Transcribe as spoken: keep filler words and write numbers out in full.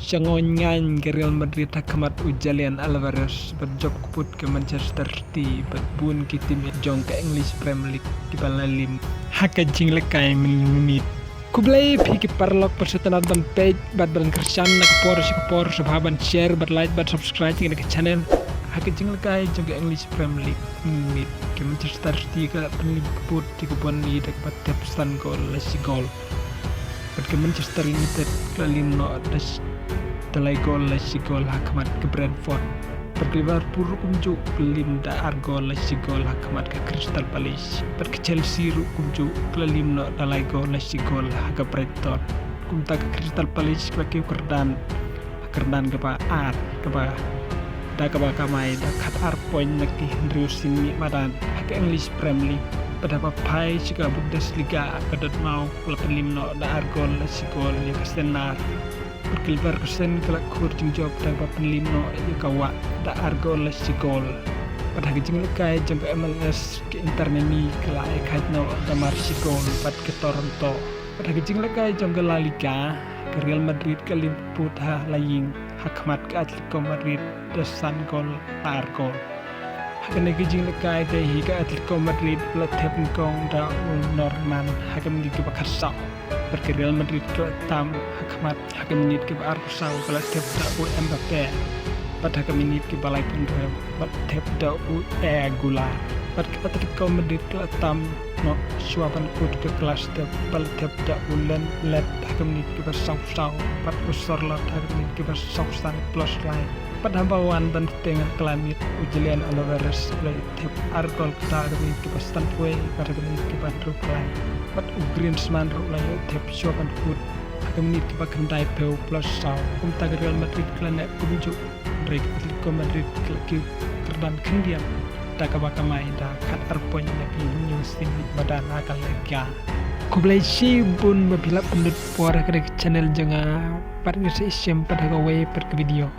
Sha ngaiñ ngaiñ ka Real Madrid ha khmat u Julian Alvarez bad jop kput ka Manchester City bad bun ki tim jong ka English Premier League kiba la lim ha ka jinglehkai minit. Khublei phi ki paralok, bad sngewtynnat ban peit bad ban kyrshan na ka por sha ka por, sngewbha ban share bad like bad subscribe ïa ka channel. Ha ka jinglehkai jong ka English Premier League minit, ka Manchester City ka la pynlip kput ïa ka Burnley da kaba thep san gol la shi gol. Bad ka Manchester United ka la lim noh da sh-, da lai gol la shi gol ha khmat ka Brentford. Bad ka Liverpool ruh kumjuh ka la lim da ar gol la shi gol ha khmat ka Crystal Palace. Bad ka Chelsea ruh kumjuh ka la lim noh da lai gol la shi gol ha ka Brighton. Kumta ka Crystal Palace ka la kiew kyrdan ha kyrdan kaba ar, kaba da kaba kamai da khatar point na ki hynriew sien mih madan ha ka English Premier League. Bad haba phai sha ka Bundesliga, ka Dortmund ka la pynlim noh da ar gol la shi gol ïa ka Standard. Bad ka Leverkusen ka la khur jingjop da kaba pynlim noh ïa ka Wah da ar gol la shi gol. Bad ha ka jinglehkai jong ka M L S, ka Inter Miami ka la ai khaid noh da mar shi gol bad ka Toronto. Bad ha ka jinglehkai jong ka La Liga, ka Real Madrid ka lim kput ha la ïing ha khmat ka Atletico Madrid da san gol la ar gol. Ha kane ka jinglehkai dei hi ka Atletico Madrid ba la thep nyngkong da u Norman ha ka minit kaba khatsaw. Bad ka Real Madrid ka la tam ha khmat ha ka minit kaba arphew saw, ka la thep da u Mbappe. Bad ha ka minit kaba laiphew hynriew, bad thep da u Aguilar. Bad ka Atletico Madrid ka la tam noh shuwa ban kut ka klas thep, ba la thep da u Lenglet ha ka minit kaba sawphew saw, bad u Sorloth ha ka minit kaba sawphew san plus lai. Bad haba wan ban bteng ha ka la miet, u Julian Alvarez u la thep ar gol, kata ha ka minit kaba sanphew wei bad ha ka minit kaba hynriewphew lai. Bad u Griezmann ruh u la ïoh thep shuwa ban kut ha ka minit kaba khyndaiphew plus saw. Kumta ka Real Madrid ka la neh kumjuh, hynrei ka Atletico Madrid ka la kiew kyrdan khyndiat da kaba kamai da khatar point na ki hynñiew sien mih madan ha ka Liga. Khublei shibun ba phi la pynlut por ha ka channel jong nga, bad ngin sa ïashem pat ha kawei pat ka video.